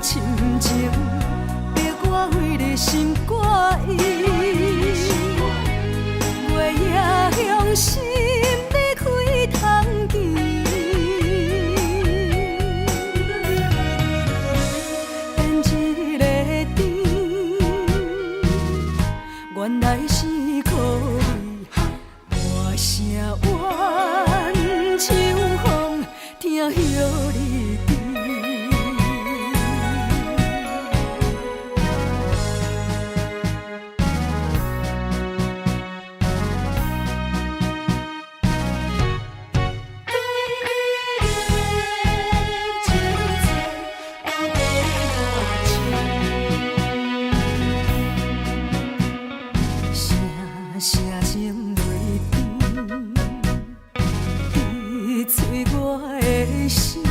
深情，逼我为你心肝意。月夜向心要开窗机，变一个甜，原来是苦味。大声怨秋风，听雨离枝。声声情泪甜，滴碎我的心，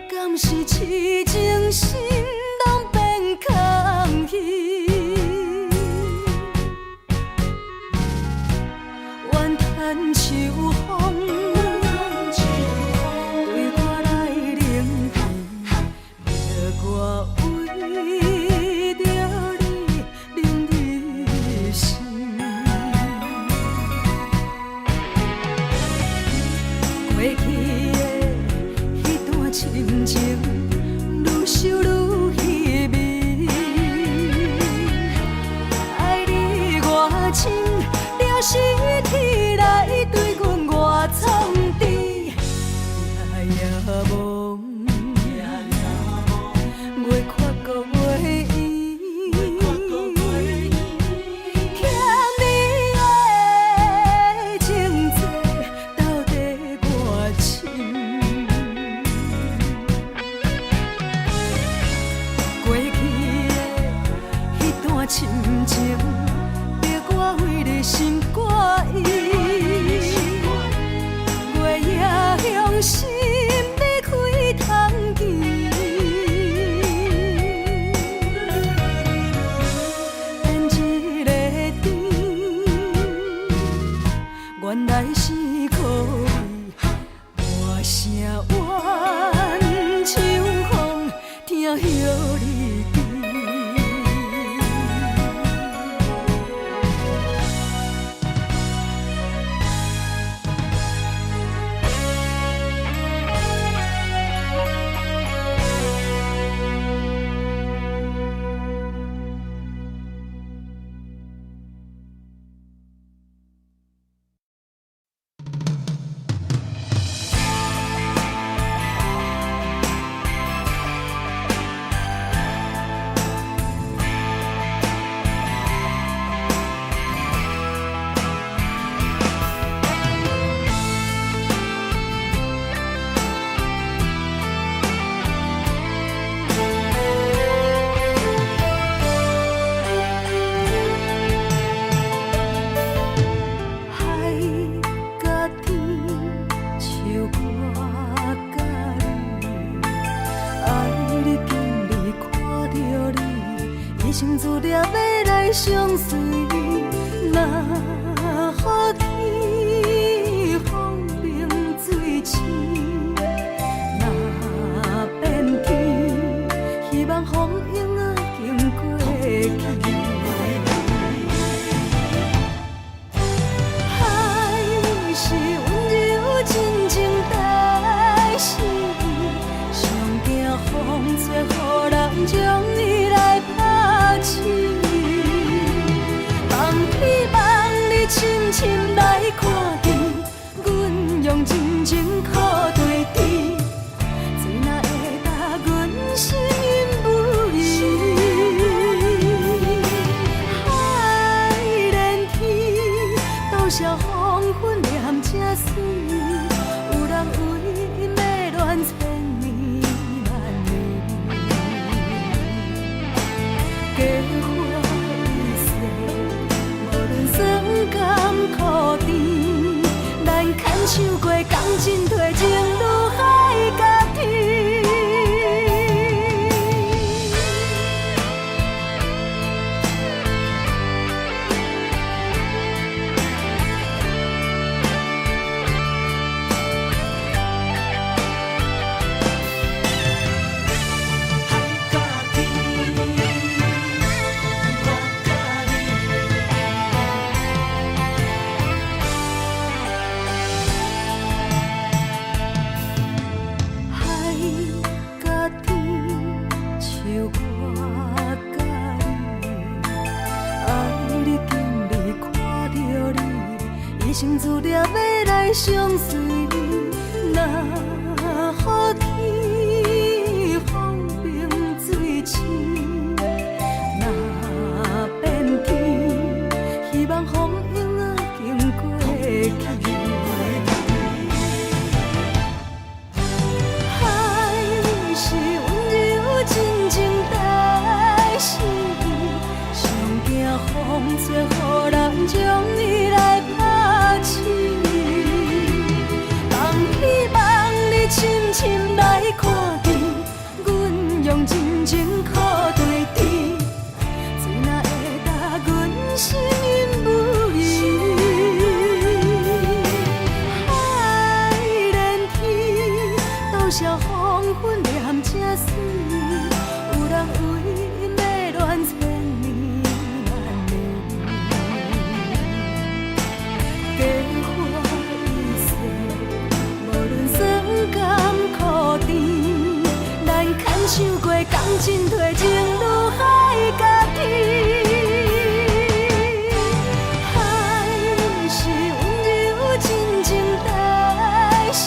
敢是痴情心拢变空虚？怨叹秋风，对我来冷甜，逼我为著你冷入心。过去的彼段深情，愈想愈稀微。爱你偌深，就失去来对阮偌创治，夜夜梦，月缺阁袂圆。欠你的情债到底偌深？过去的彼段深情，逼我为你心肝意。月夜向心要开窗机，变一个甜，原来是苦味。大声怨秋风，听雨离枝。海佮天，树我佮你，爱你敬你看著你，一生注定欲来相随。若雨天风冷水深，若变天，希望风涌仔经过去。海是温柔真情代志，上惊风吹予人将伊来拍死。梦彼梦里深深。要來相隨。若雨天，風冰水深；若變天，希望風湧仔經過去。海是溫柔真情在心，上驚風吹予人將伊來拍死。望希望你深深來看見，阮用真情苦對甜，水若會焦阮心不移。海連天，多少黃昏念這水，有人為伊迷戀千年萬年。假話一世，無論酸甘苦甜，咱牽手過，共進退，情如海角天。海是溫柔真情在心，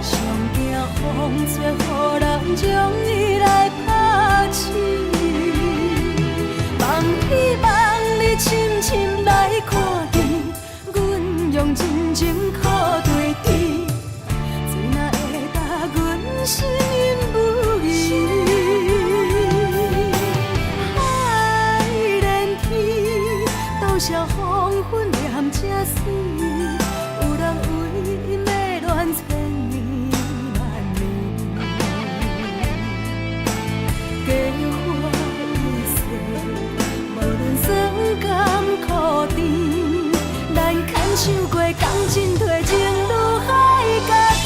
上驚風吹予人將伊來拍死。望希望你深深來看見，阮用真情苦對甜，水若會焦阮心不移。海連天，多少黃昏念這水，有人為伊迷戀千年萬年。假話一世，無論酸甘苦甜，咱牽手過，共進退，情如海角天。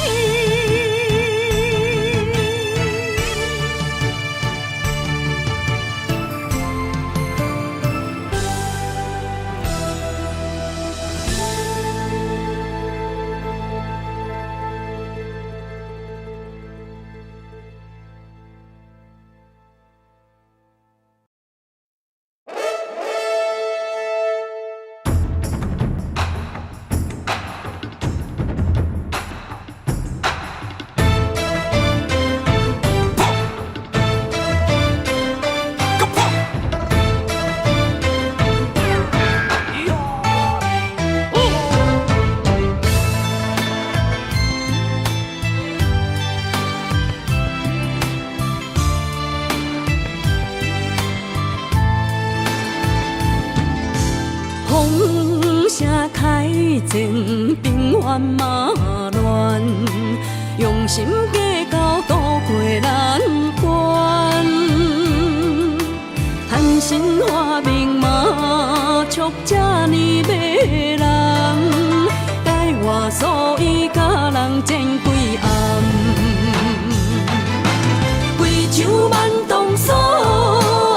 風聲開戰，平原嘛亂，用心計較渡過難關。貪心發明嘛，笑這呢迷人，改我所以佮人戰幾暗。規樹萬動鎖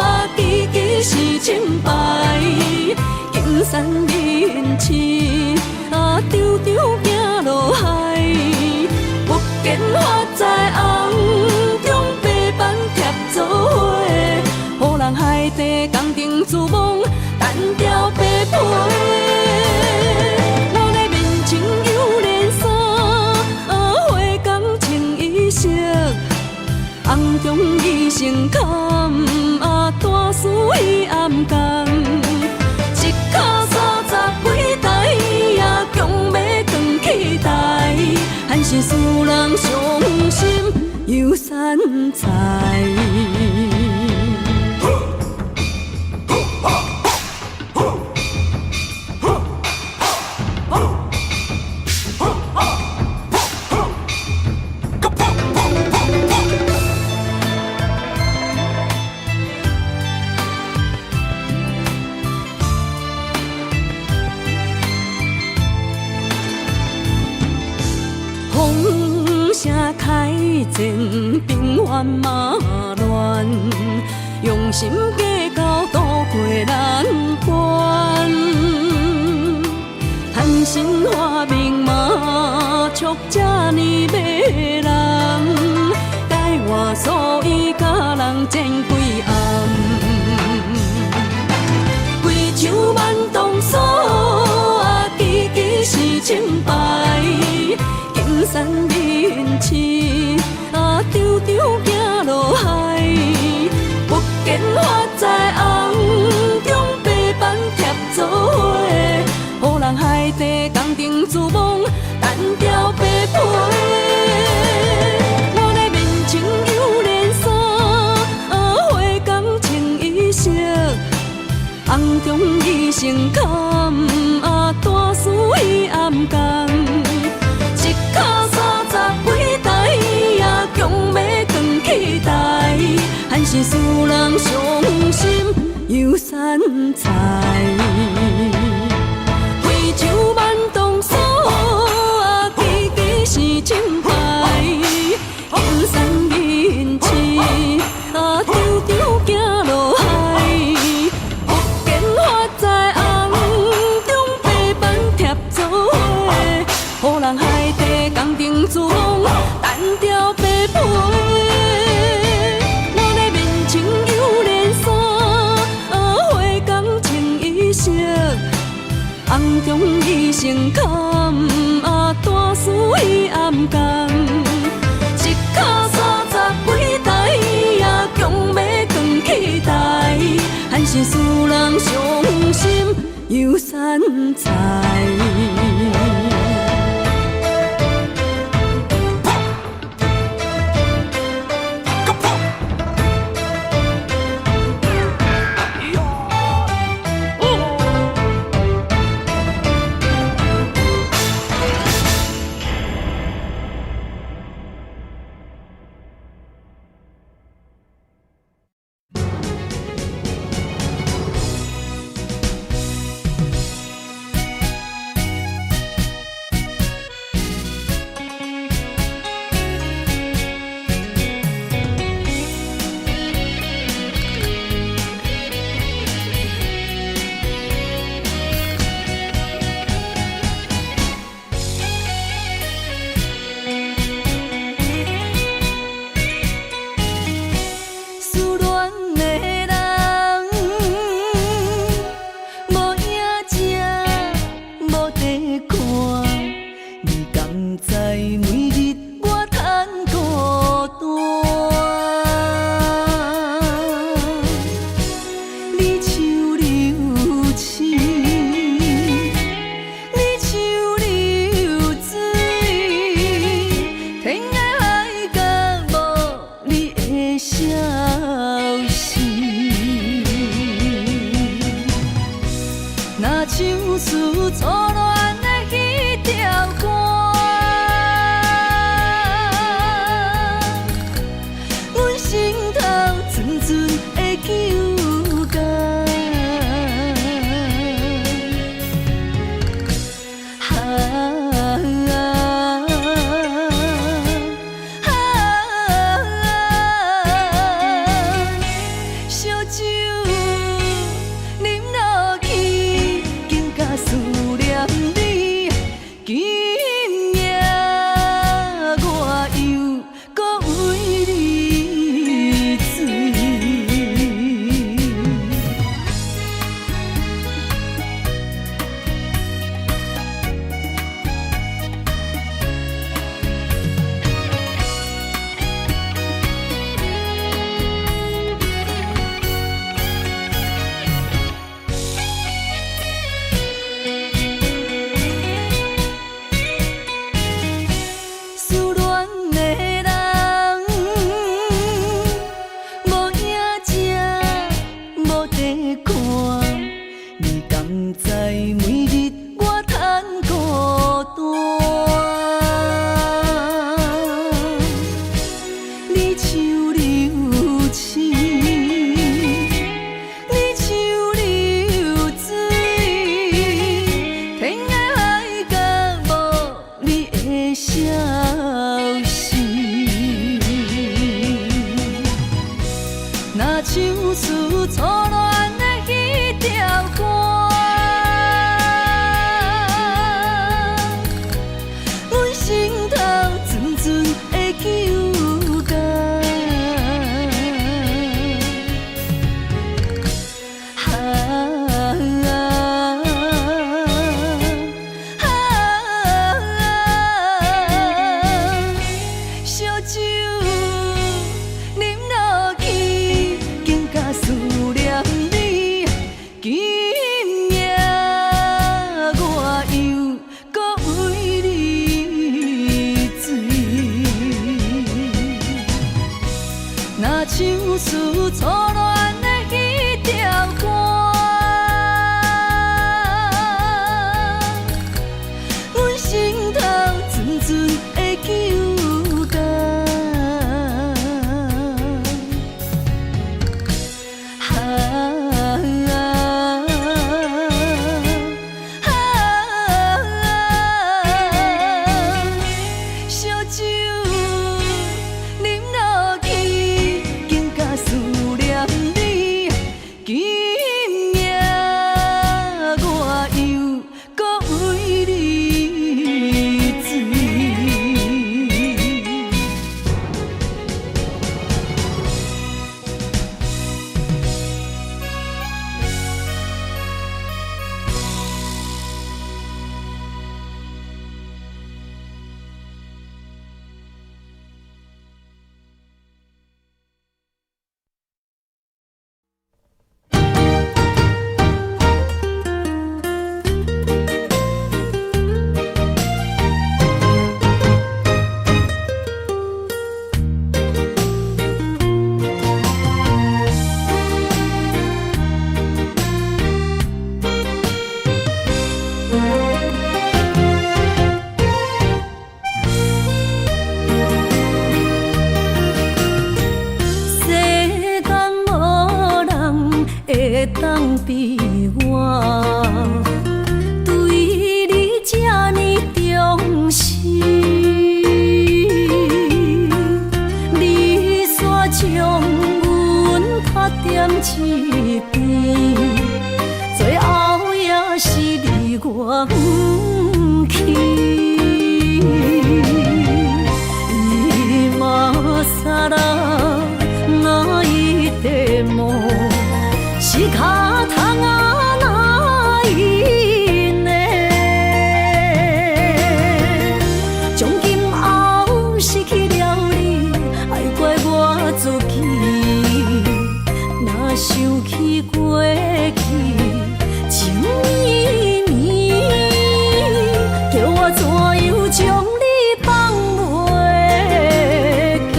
啊，支支是清白。金山銀翅啊，長長行落海，不見發在红中白板贴做伙，予人海底工程自摸单调白皮。我的面前有连衫，啊，花工穿衣色，红中医生坎啊，大师伊暗共。一跤30几台啊，强欲转去台，还是使人伤心又散财。風聲開戰，平原嘛亂，用心計較渡過難關。貪心發明嘛，笑這呢迷人，改我所以佮人戰幾暗。規樹萬動鎖啊，支支是山忍痴，啊，长长行落海。福建发财红中白板贴做伙，予人海底工程珠梦单调白皮。我的面穿幽连衫，啊，花工穿衣色，红中医生坎，啊，大师伊暗共。一跤三十几台，啊，强欲转去台，还是使人伤心又散财。非洲万东锁，啊，支支是正牌，金山银翅，啊，长长行落海。福建发财红中白板贴做伙，予人海底工程珠梦单调白皮。我的面穿幽连衫，啊，花工穿衣色，红中医生坎，啊，大师伊暗共。一跤三十几台，啊，强欲转去台，还是使人伤心又散财。失恋的人，無影食，無地看，你敢知每日我趁孤單？你像流星，你像流水，天涯海角無你的消息。若像是初戀的彼條歌，阮心頭陣陣的糾結。啊啊！燒酒啉落去，更加思念你。今夜我又閣為你醉。失戀的人，無影食，無地看，你敢知每日我趁孤單？你像流星，你像流水，天涯海角無你的消息。若像是初戀的彼條歌，阮心頭陣陣的糾結。啊啊！相思初戀的彼條歌，阮心頭陣陣的糾結。啊啊燒酒啉落去，更加思念你。今夜我又閣為你醉。世間無人會當比我，對你這呢重視。你煞將阮拍踮一邊，最後也是離我遠去。今更泣いても仕方がないね。從今後失去了你，愛怪我自己。若想起過去情綿綿，叫我怎樣將你放袂記？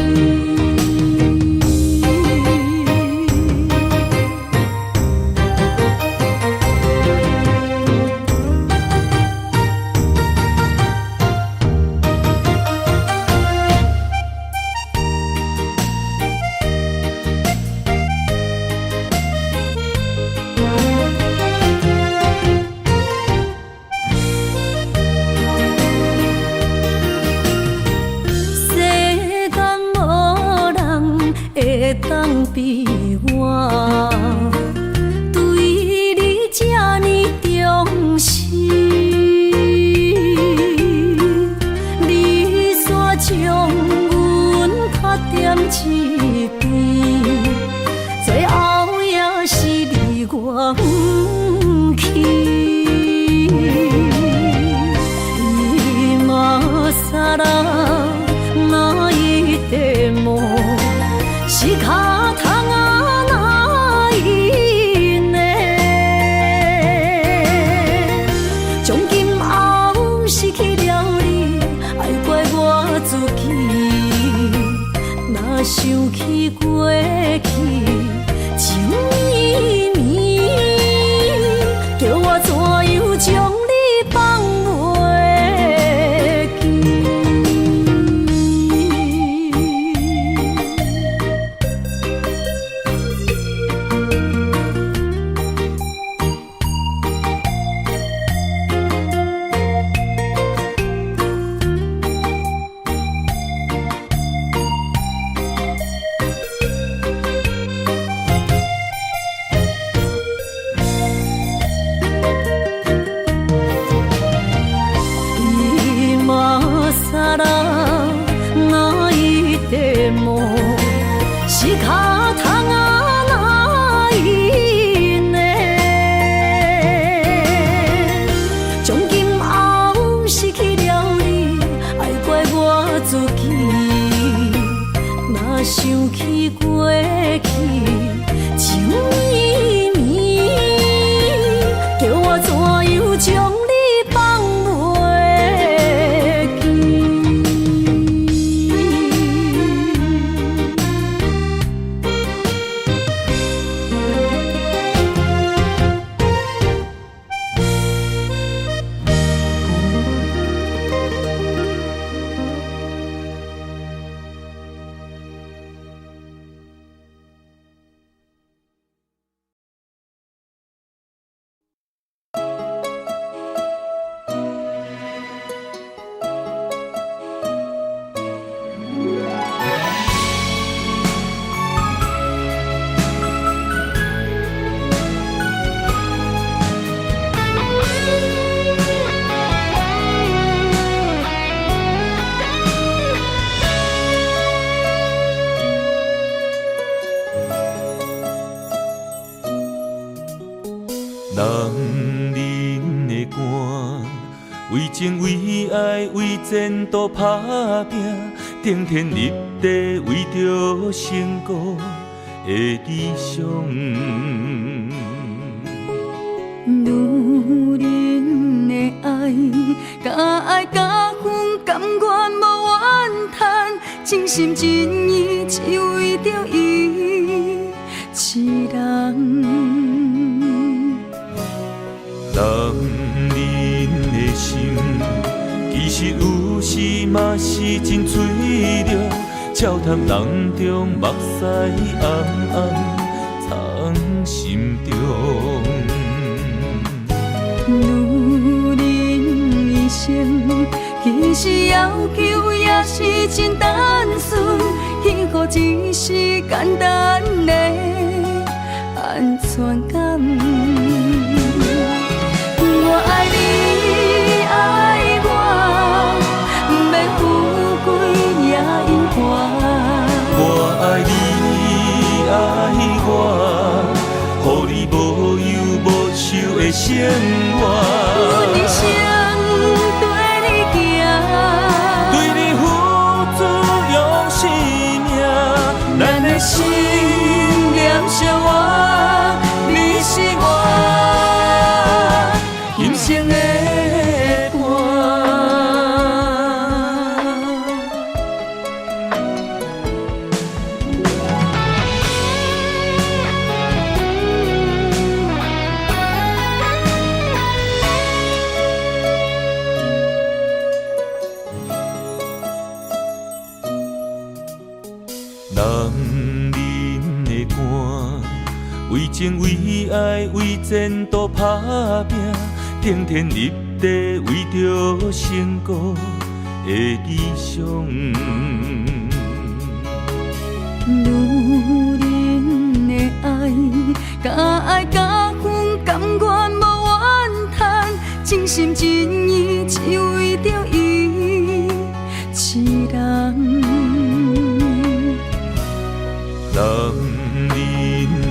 世間無人會當比我，對你這呢重視。你煞將阮拍踮一邊，最後也是離我遠去。今更泣いても仕方がないね。從今後失去了你，愛怪我自己。若想起過去情綿綿，叫我怎樣將你放袂記？今更泣いても仕方がないね。從今後失去了你，愛怪我自己。若想起過去情綿綿，叫我怎樣將你放袂記？男人的肝，為情為愛為前途拍拚，頂天立地為著成功的理想。女人的愛，敢愛敢恨，甘願無怨嘆，真心真意只為著伊一人。男人的心，其實有時嘛是真脆弱，笑談當中，目屎暗暗藏心中。女人一生，其實要求也是真單純，幸福只是簡單的安全感。我愛你，愛我，欲富貴也猶原。我愛你，愛我，予你無憂無愁的生活。阮一生綴你行，對你付出用生命，咱的心念相倚，你是我今生的伴。男人的肝，為情為愛為前途拍拚，頂天立地為著成功的理想。女人的愛，敢愛敢恨，甘願無怨嘆，真心真意只為著伊一人。男人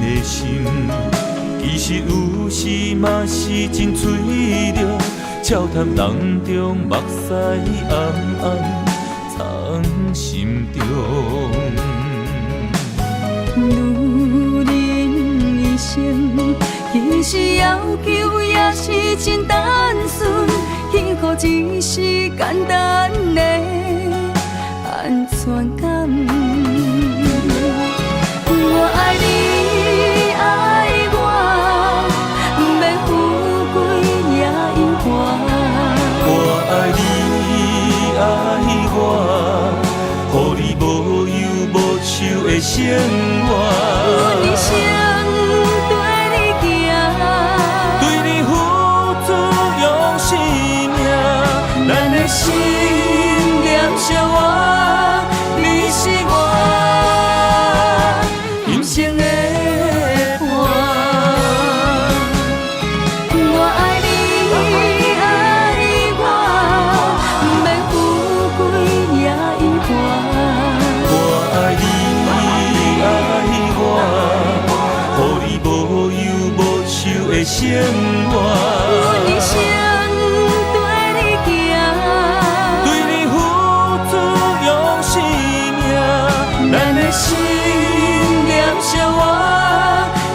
的心，其實有時嘛是真脆弱，笑談當中，目屎暗暗藏心中。女人一生，其實要求也是真單純，幸福只是簡單的安全感。我愛你，愛我，欲富貴也猶原。我愛你，愛我，予你無憂無愁的生活。阮一生綴你行，對你付出用生命，咱的心念相倚，你是我今生的伴。我愛你，愛我，欲富貴也猶原。我愛你，愛我，予你無憂無愁的生活。阮一生綴你行，對你付出用生命，咱的心念相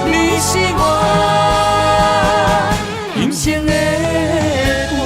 倚，你是我今生的伴。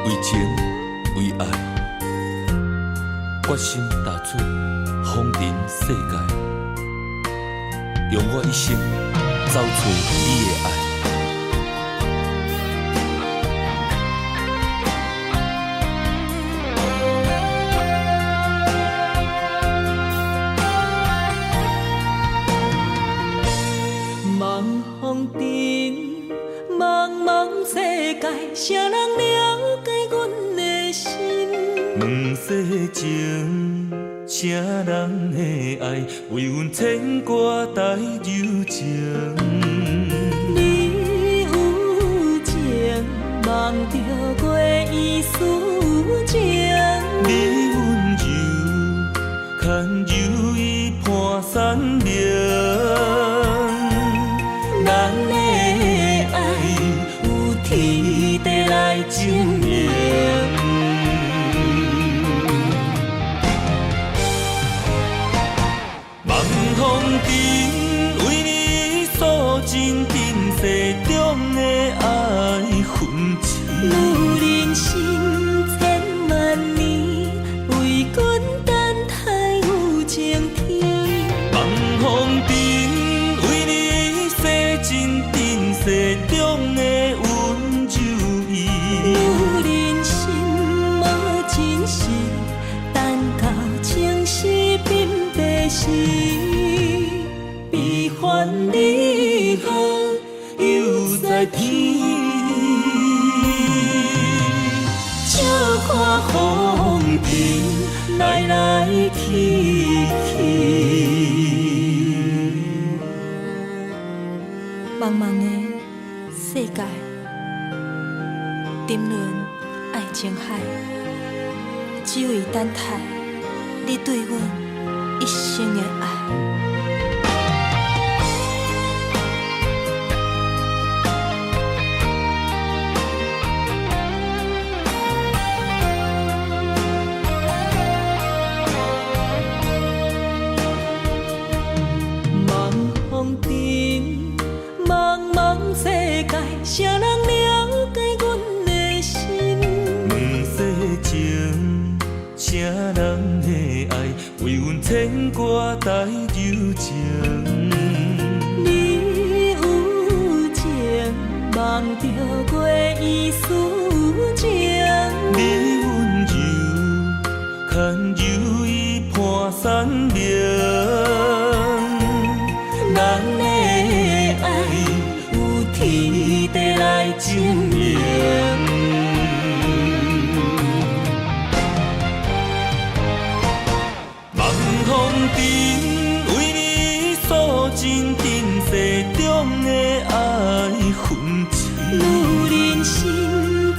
為情為愛，決心踏出風塵世界，用我一生走揣你的愛。茫風塵，茫茫世界，啥人了問世情，啥人的愛為阮牽掛帶柔情？你有情，望著過意思情。你溫柔，牽柔意伴山明。咱的愛有天地來證明。望風燈為你訴盡塵世中的愛恨情。女人心千萬年，為君等待有情天。望風燈為你洗盡塵世中的溫柔意。女人心無真實，等到青絲變白時，悲歡離合又在天。笑看風塵來來去去。茫茫的世界，沉淪愛情海，只為等待你對阮一生的愛。望風燈，茫茫世界，誰人了解阮的心？問世情，啥人的愛為阮牽掛帶柔情？你有情，望著過意思情。你溫柔，牽柔意伴山明。咱的愛有天地來證明。望風燈為你訴盡塵世中的愛恨情。女人心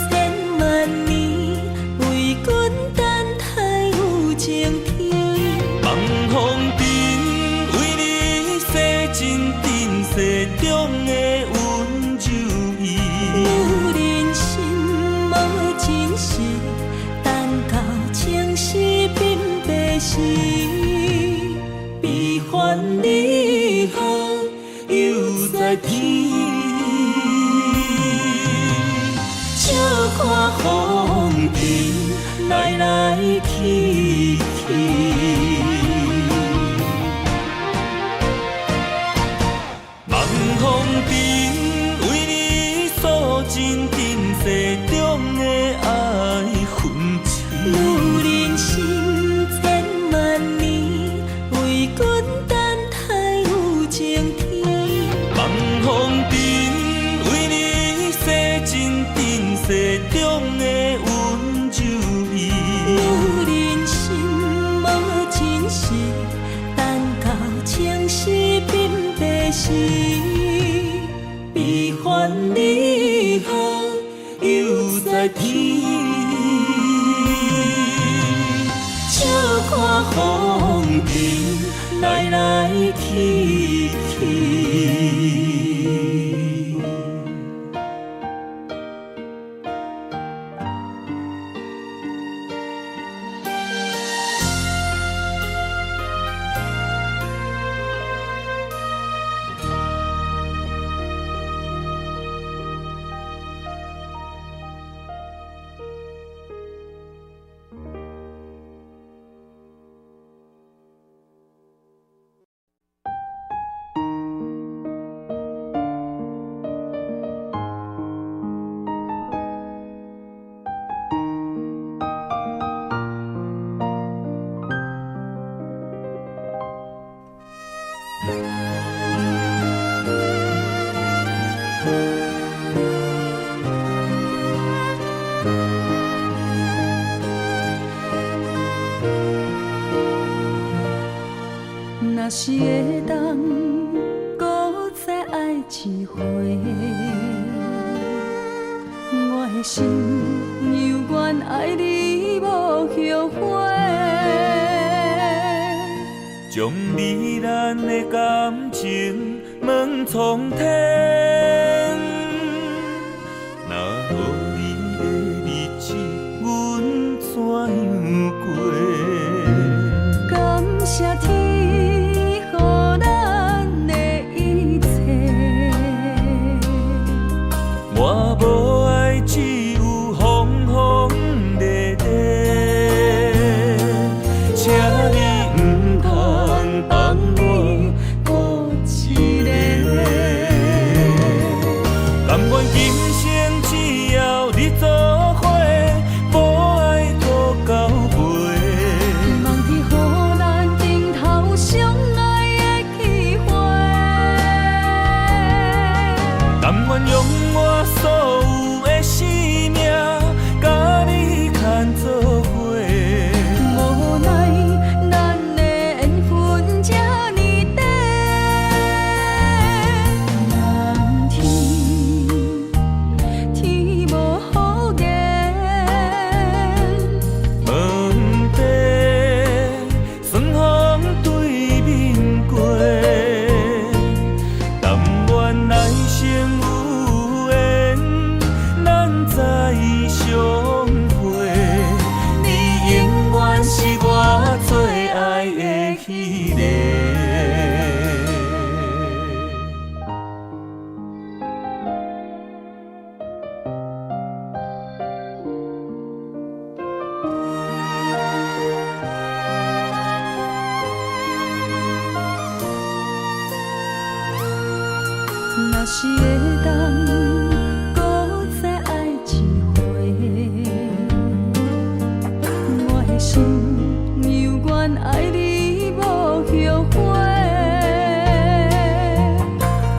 千萬年，為君等待有情天。望風燈為你洗盡塵世中的溫柔意。女人心無真實，等到青絲變白時，悲歡離合又在天。笑看風塵來來去去。望風燈為你訴盡塵世中的愛恨情。女人心千萬年，為君等待有情天。望風燈為你洗盡塵世中的溫柔意。女人心無真實，等到青絲變白時，悲歡離合又在天。笑看風塵來來去去。是會當閣再愛一回，我的心猶原愛你無後悔。將你咱的感情問蒼天，若無你的日子，阮怎樣過？感謝天予咱的一切。我無愛只有風風烈烈，請你毋通放我孤一个。甘願今生只要你做伙，無愛閣交陪。望天予咱頂頭相愛的機會。甘願用我所有的生命，佮你牽做伙。無奈咱的緣分這呢短，人天天無予言。問題雙方對面過，但願來生有緣，咱再相會。你永遠是我最愛的彼个。若是會當閣再愛一回，我的心猶原愛你無後悔。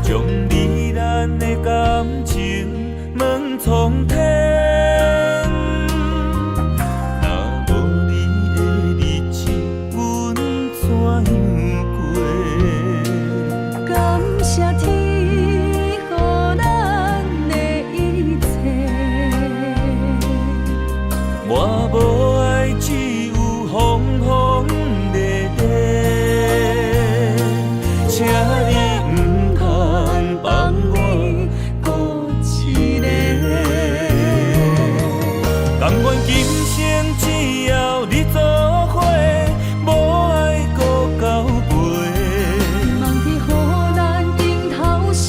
將你咱的感情問蒼天，若無你的日子，阮怎樣過？感謝天予咱的一切。我無愛只有風風烈烈，請你毋通放我孤一个。甘願今生只要你做伙，無愛閣交陪。望天予咱頂頭相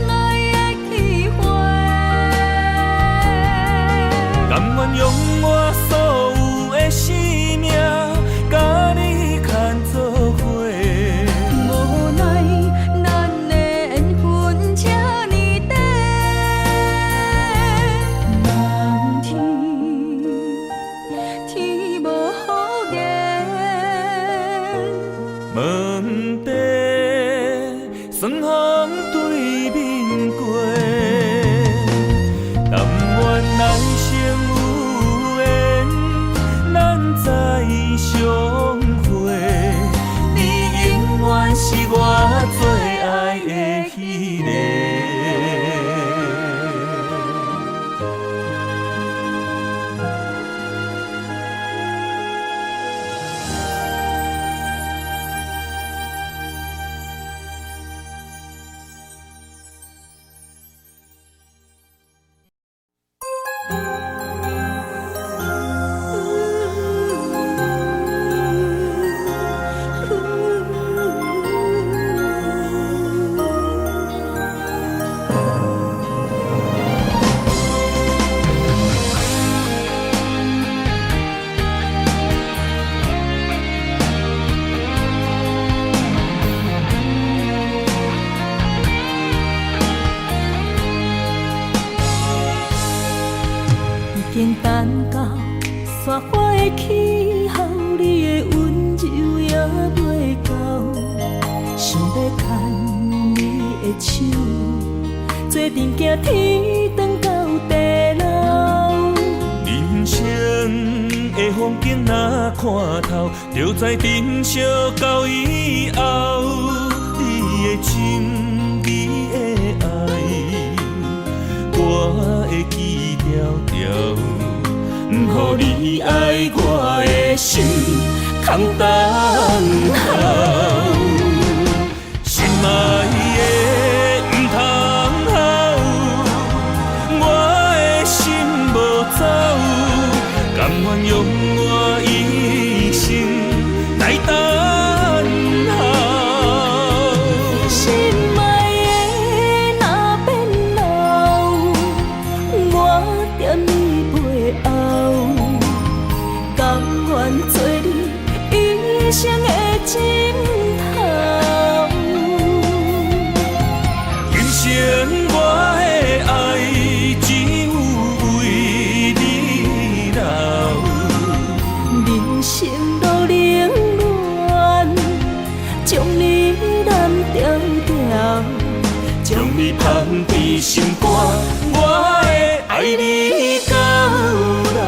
愛的機會。甘願用我所有的生命，佮你牽做伙。無奈咱的緣分這呢短，人天天無予言。問題雙方對面過，但願來生有緣，咱再相會。你永遠是我最愛的彼个。已經等到山花的氣候，你的溫柔猶未到，想欲牽你的手，做陣行天長到地老。人生的風景若看透，就知珍惜到以後。你的情，你的愛，我會記牢牢。毋予你愛我的心空等候。心愛的毋通哭，我的心無走，甘願用我一生來等候。心愛的若變老，我踮你背後，甘願做你一生的枕頭。今生我的愛只有為你留。人生路冷暖，將你攬牢牢，將你捧佇心肝，我會愛你到老。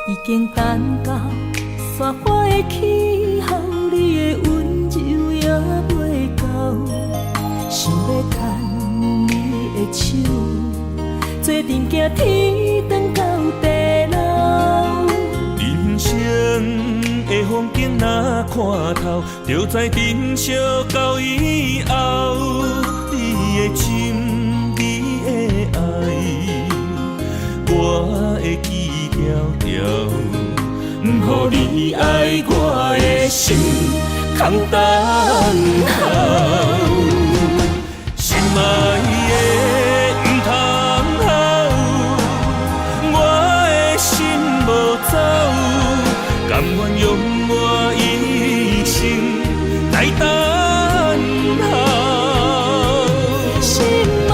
已經等到山花的氣候，你的溫柔也袂到，想欲牽你的手，做陣行天長到地老。人生的風景若看透，就知珍惜到以後。你的情，你的愛，我會記牢牢。毋予你愛我的心空等候。心愛的毋通哭，我的心無走，甘願用我一生來等候。心愛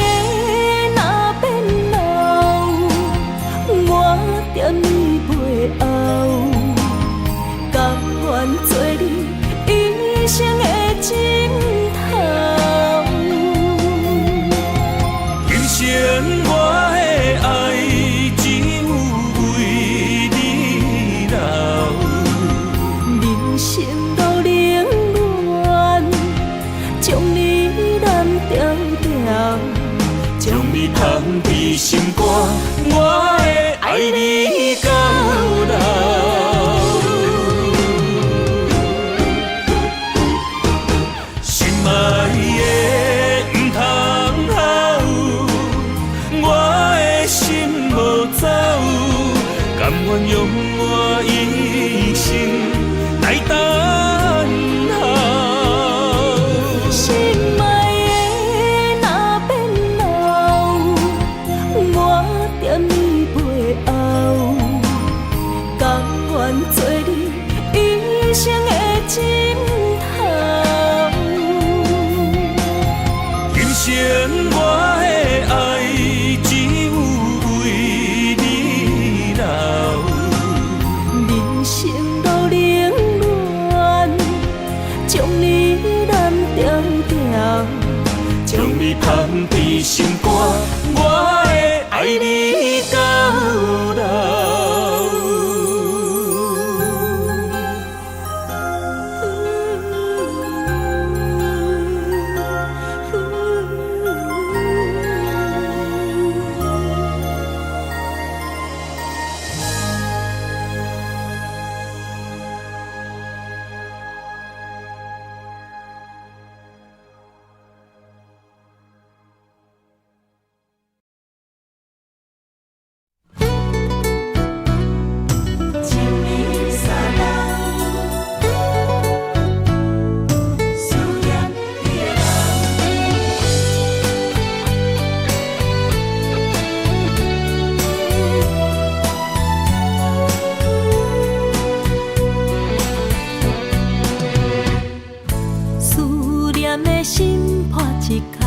的若變老，我踮你背後，甘願做你一生的枕頭。今生我的愛只有為你留。人生路冷暖，將你攬牢牢，將你捧佇心肝，我會愛你到老。心愛的毋通哭，我的心無走，甘願用我一生來等候。心愛的若變老，我踮你背後，甘願做你一生的枕頭。今生我的愛只有為你留。人生路冷暖，將你攬牢牢，將你捧佇心肝，我會愛你到老。 一暝三人，思念你的人。思念的心破一空，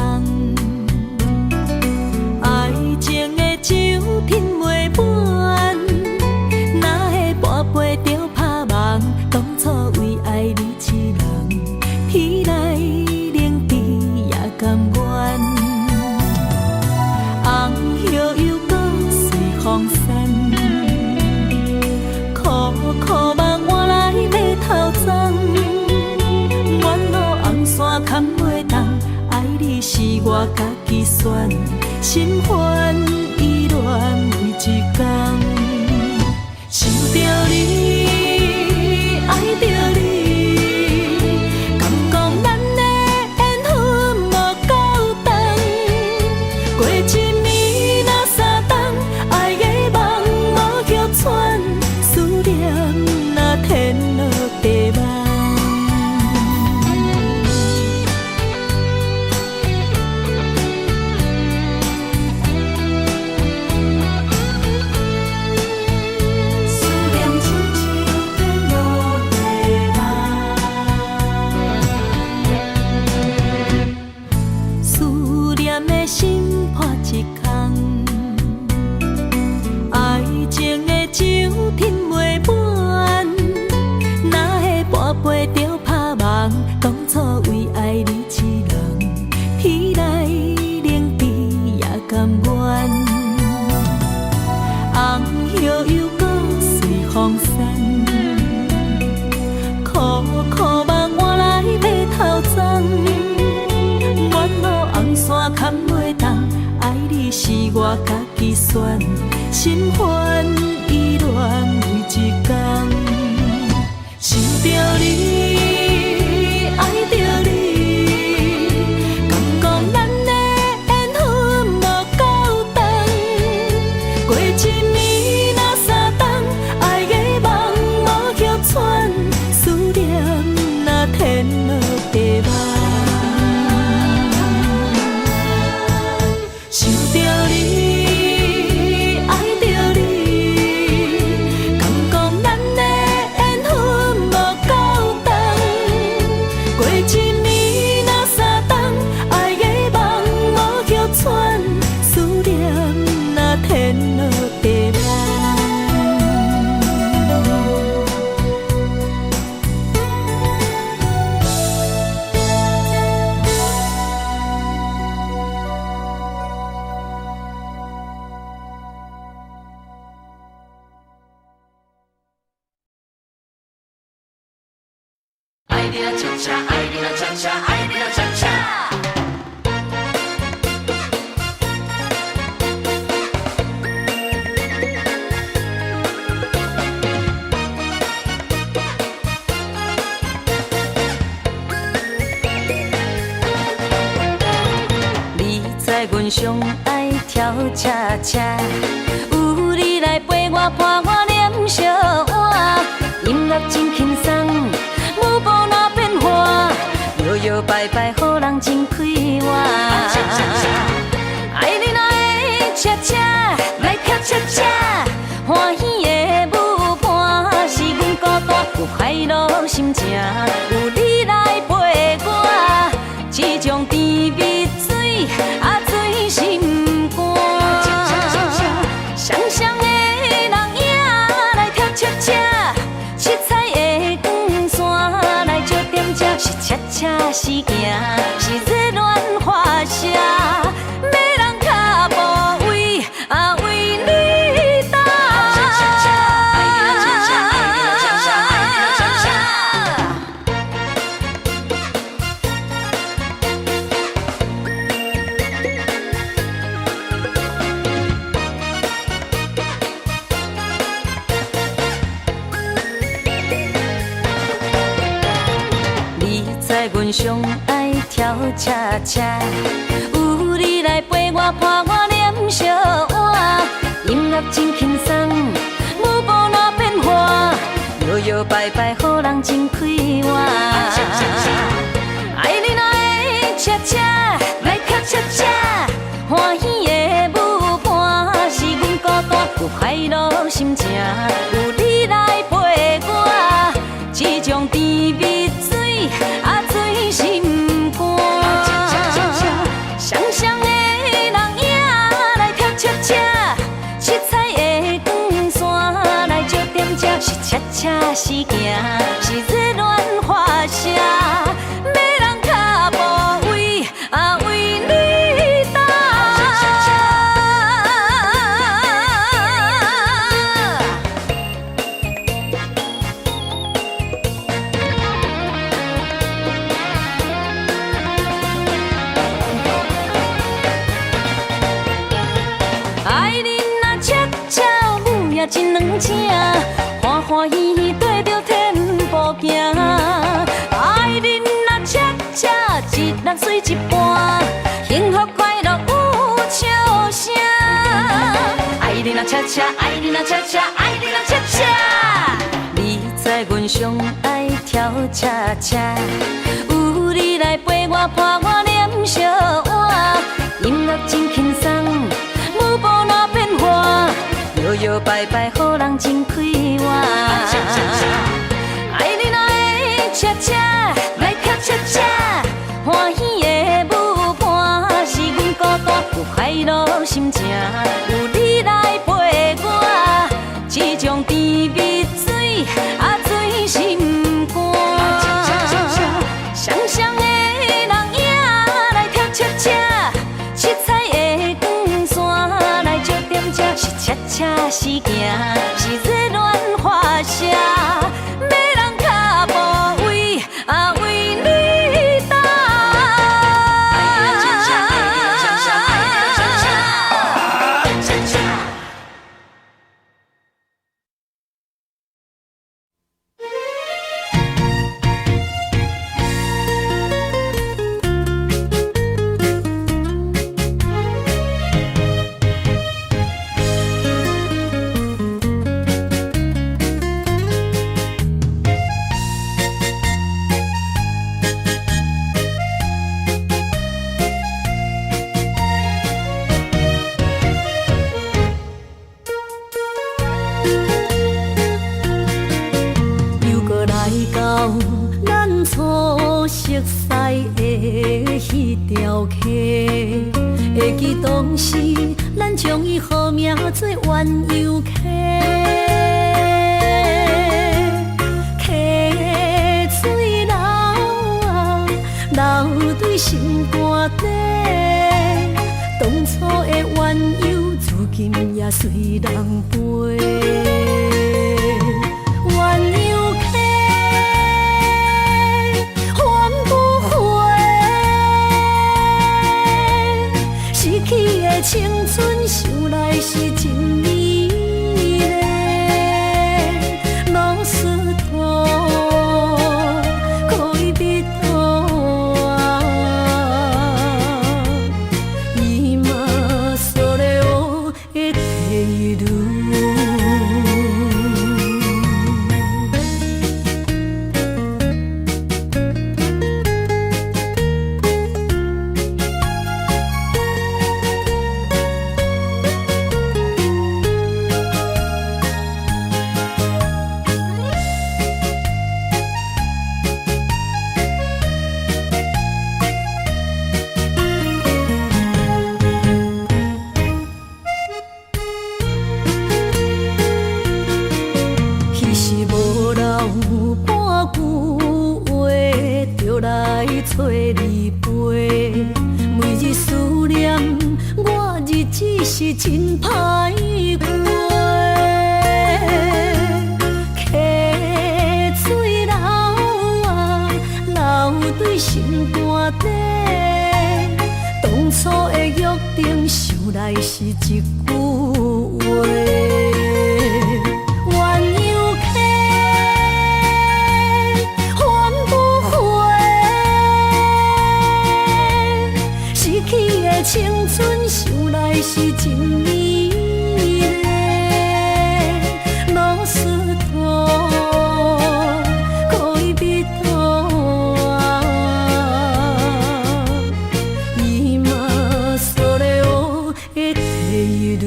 愛情的酒品袂滿。我家己選，心煩意亂每一工。想著你，愛著你，感覺咱的緣分無夠長。過一暝若三冬，愛的夢無歇喘，思念若天落地夢。思念親像天落地夢，思念的心破一空，愛情的酒吞袂滿，哪會半杯就拍夢？當初為愛你一人，天來冷地也甘願。紅葉又閣隨風散，苦苦夢換來白頭鬃。沿路紅線牽袂動，愛你是我家己選，心煩意亂每一工。想著你，愛著你，感覺咱的緣分無夠長。過一暝若三冬，愛的夢無歇喘，思念若天落地夢。想著你，愛著你，感覺咱的緣分無夠長。過一暝若三冬，愛的夢無歇喘，思念若天落地夢。愛你啦恰恰，愛你啦恰恰，愛你啦恰恰。你知阮上愛跳恰恰，有你來陪我伴我念相換，音樂真輕鬆，舞步若變化，搖搖擺擺，予人真快活。愛你若會恰恰，來跳恰恰，歡喜的舞伴是阮孤單，有快樂心情，有你來陪我，這種甜蜜水啊醉心肝。双雙的人影來跳恰恰，七彩的光線來照點這，是恰恰是行，是熱戀發射，欲人跤步為啊為你踏。愛你啦恰恰，愛你啦恰恰，愛你啦恰恰。你知阮上愛跳恰恰，有你來陪我伴我念相換，音樂真輕鬆，舞步若變化，搖搖擺擺，予人真快活。愛你若會恰恰，來跳恰恰，歡喜的舞伴是阮孤單，有快樂心情，有你來陪我，這種甜蜜水啊醉心肝。雙雙的人影來跳恰恰，七彩的光線來照點這，是恰恰是行，是熱戀發射，欲人跤步為啊為你踏。請，歡歡喜喜綴著天步行。愛恁啊恰恰，一人水一半，幸福快樂有笑聲。愛恁啊恰恰，愛恁啊恰恰，愛恁啊恰恰。你知阮上愛跳恰恰，有你來陪我伴我念小活，音樂真輕鬆，舞步若變化，搖搖擺擺，予人真快活。愛恁愛恰恰，來跳恰恰，歡喜的舞伴是阮孤單，有快樂心情，有你來陪我，這種甜蜜水啊醉心肝。雙雙的人影來跳恰恰，七彩的光線來照點這是恰恰時行，是熱戀發射，欲人跤步為啊為你踏。愛恁啊恰恰，愛恁啊恰恰，愛恁啊恰恰，恰恰。又閣來到咱初熟似的彼條溪，會記當時咱將伊號名做鴛鴦溪，溪水流啊流對心肝底，當初的鴛鴦如今也隨人飛。鴛鴦溪，還不回，失去的青春，想來是真美麗。ロスト戀人は今それを得ている。彼時無留半句話，就來揣你陪。每日思念，我日子是真歹過。溪水流啊流對心肝底，當初的約定，想來是一句話。鴛鴦溪，還不回，失去的青春，想來是真美麗。ロスト戀人は今それを得ている。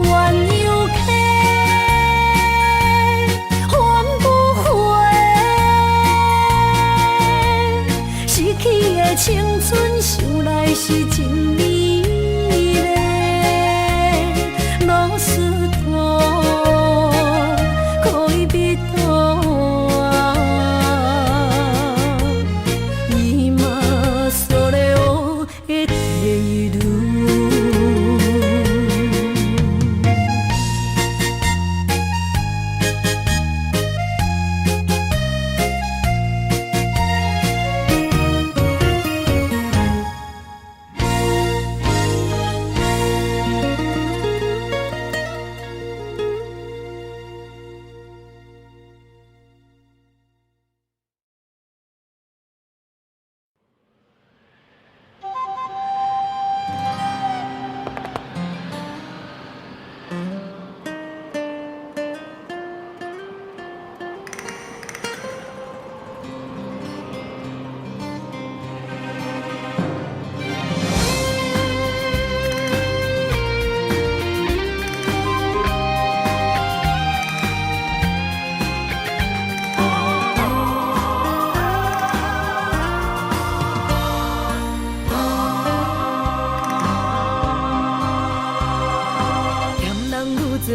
鴛鴦溪，還不回，失去的青春，想來是真美麗。ロスト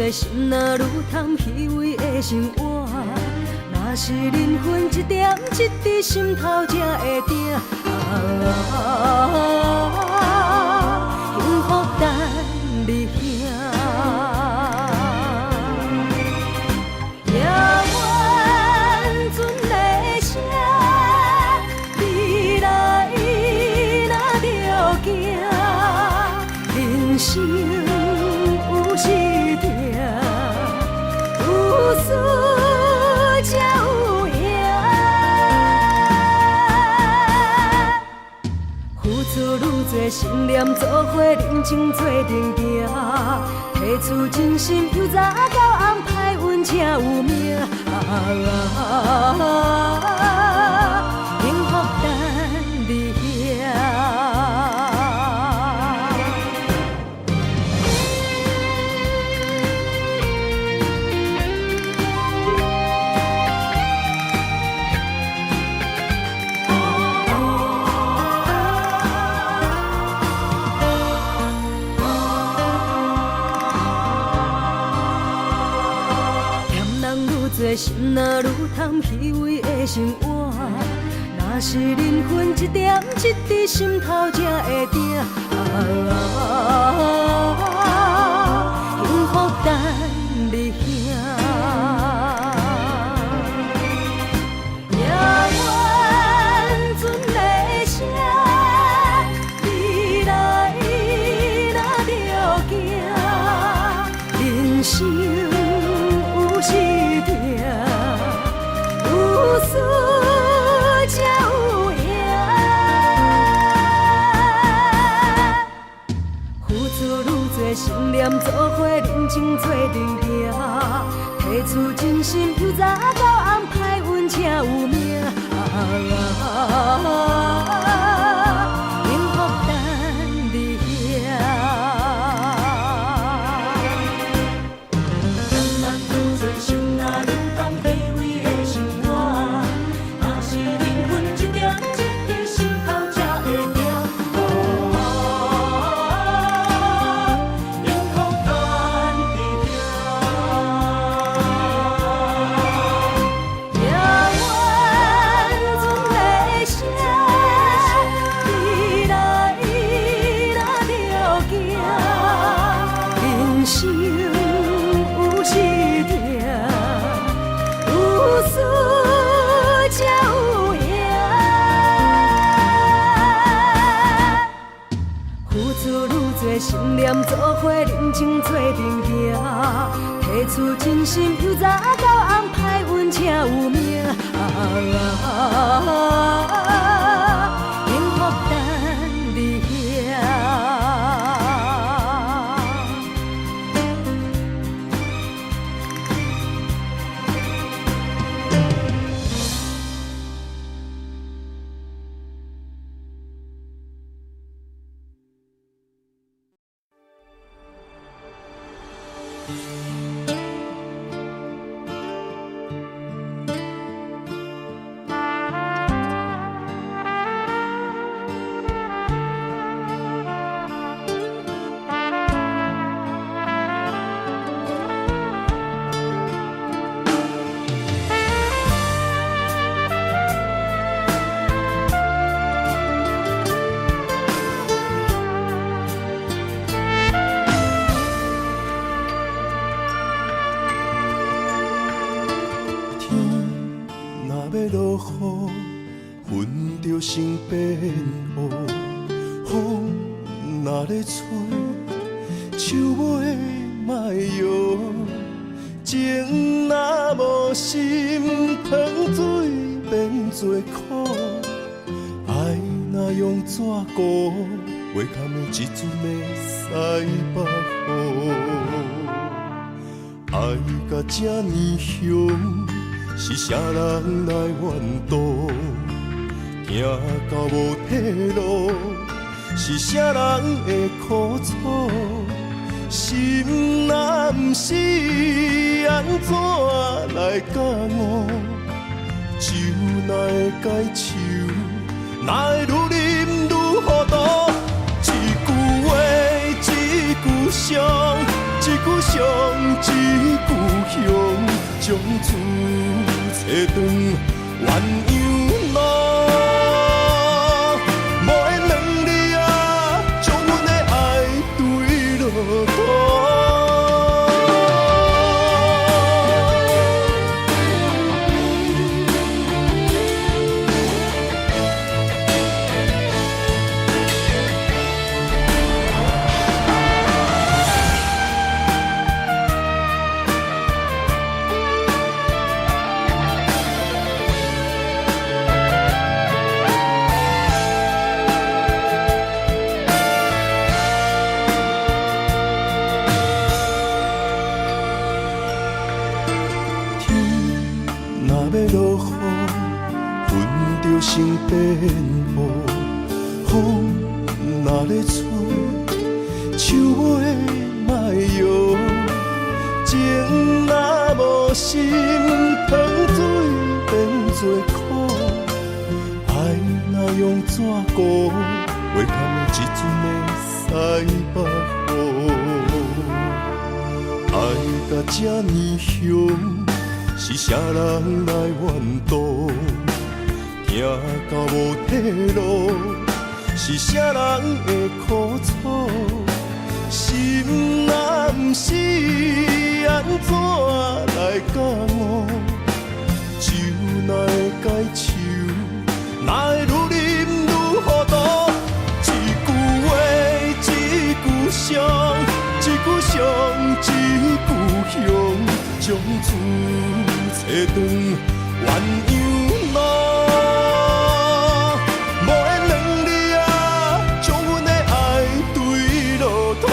多，心若愈探虛偽的生活。若是靈魂一點一滴，心頭才會疼。啊，幸福等你遐。夜晚船的聲，未來若著行，人生有時痛，有輸才有贏。付出愈多，信念做伙，認真做陣行，提出真心，由早到暗，歹運才有命。啊，幸福等你遐。嫌人愈多，心若愈探虛偽的生活。若是靈魂一點一滴，心頭才會疼。啊，幸福等你遐。夜晚船的聲，未來若著行，人生有時痛，有輸才有贏。付出愈多，信念做伙，認真做陣行，提出真心，由早到暗，歹運才有命。啊，幸福等你遐。嫌人愈多，心若愈痛，虛偽的生活。若是靈魂一點一滴，心頭才會疼。哦，幸福等你遐。夜晚船的聲，未來若著行，人生有時痛，有輸才有贏。付出愈多，信念做伙，認真做陣行，提出真心，由早到暗，歹運才有命。啊，幸福等你遐。天若欲落雨，云就先變烏；風若咧吹，樹尾莫搖。情若無心，糖水變做苦。愛若用紙糊，話堪會一陣的西北風。愛甲這呢凶，是啥人來怨毒？行到無退路，是啥人的苦楚？心若毋是按怎來覺悟？酒若會解愁，哪會愈啉愈糊塗？一句話，一句傷，一一句傷，一句香，從此切斷鴛鴦路。無緣兩字啊，將阮的愛墜落土。天若欲落雨，云就先變烏；風若咧吹，樹尾莫搖。情若無心，糖水變做苦。愛若用紙糊，袂堪一陣的西北風。愛甲這呢凶，是啥人來怨毒？行到無退路，是啥人的苦楚？心若毋是按怎來覺悟？酒若會解愁，哪會愈啉愈糊塗？一句話，一句傷，一句傷，一句香，從此切斷鴛鴦路。無緣兩字啊，將阮的愛墜落土。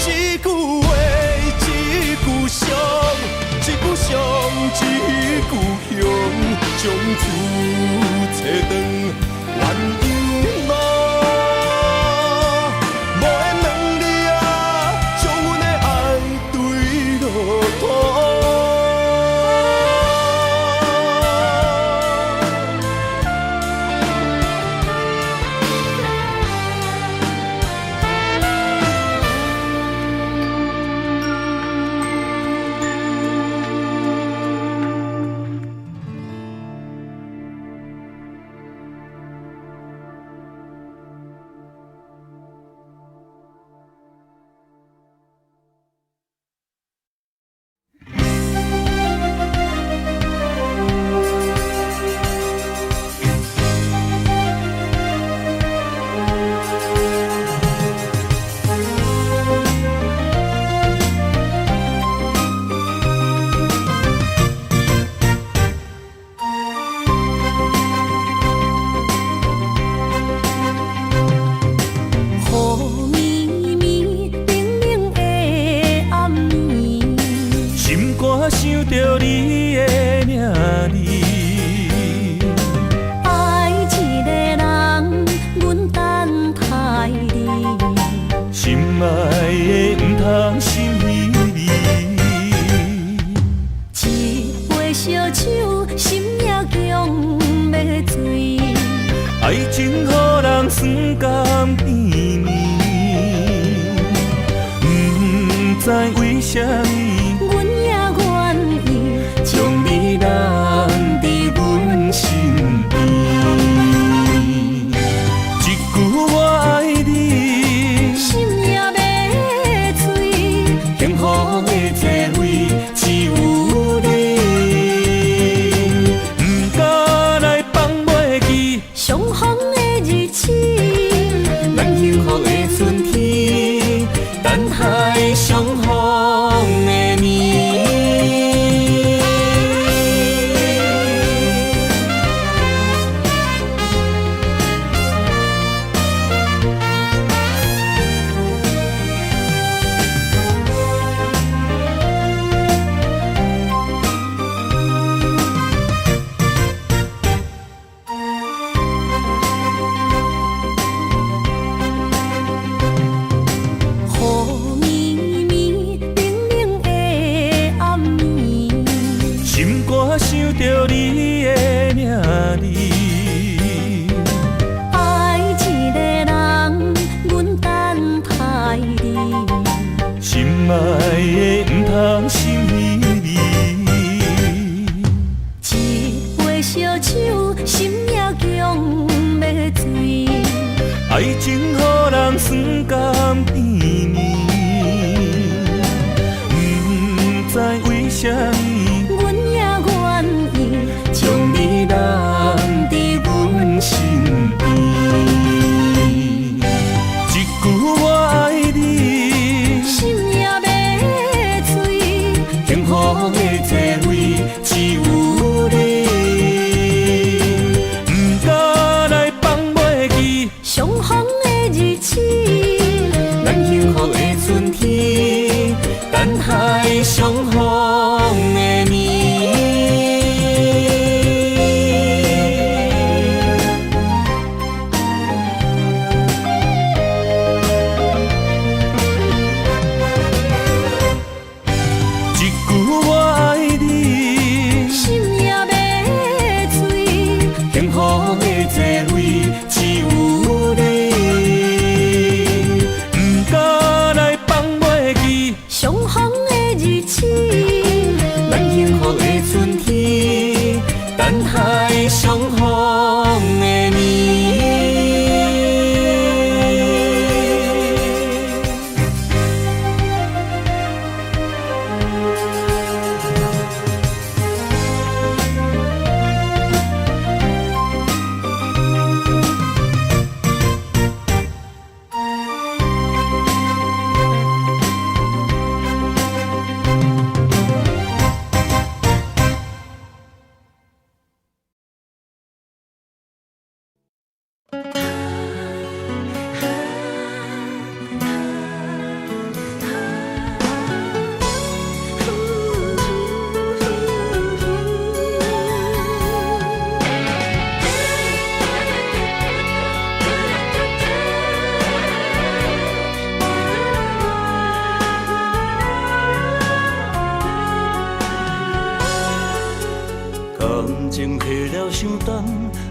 一句話，一句傷，一句傷，一句香，從此切斷鴛鴦路。無緣兩字啊，將阮的愛墜落土。雨绵绵，冷冷的暗暝，心肝想著你的名字。愛一個人，阮等待你。心愛的毋通心稀微。一杯燒酒，心也強欲醉。愛情予人酸甘甜暝，毋知為啥物，阮也願意將你攬佇阮身邊。一句我愛你，心也欲醉。幸福的座位只有你，毋敢來放袂記。相逢的日子，咱幸福的春天，等待相逢的暝。雨绵绵，冷冷的暗暝，心肝想著你的名字。愛一個人，愛的，毋通心稀微。一杯燒酒，心也強欲醉。愛情予人酸甘甜暝，毋知為啥物，阮也願意將你攬佇阮身邊。一句我愛你，心也欲醉。幸福的座位只有你，毋敢來放袂記。相逢的日子，咱幸福的春天，等待相逢的暝。一句我愛你，心也欲醉。幸福的座位只有你，毋敢來放袂記。相逢的日子，咱幸福的春天，等待相逢的暝。感情下了伤重，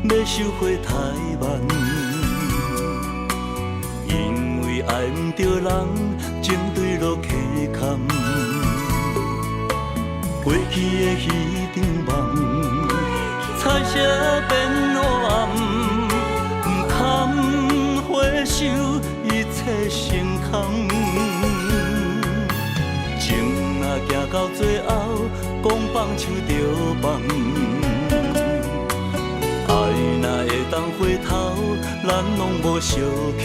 欲收回太慢。因為愛毋著人，情對落溪坎。過去的彼場夢，彩色變黑暗，毋堪回首，一切成空。情若行到最後，講放手就放。愛若會當回頭，咱攏無相欠。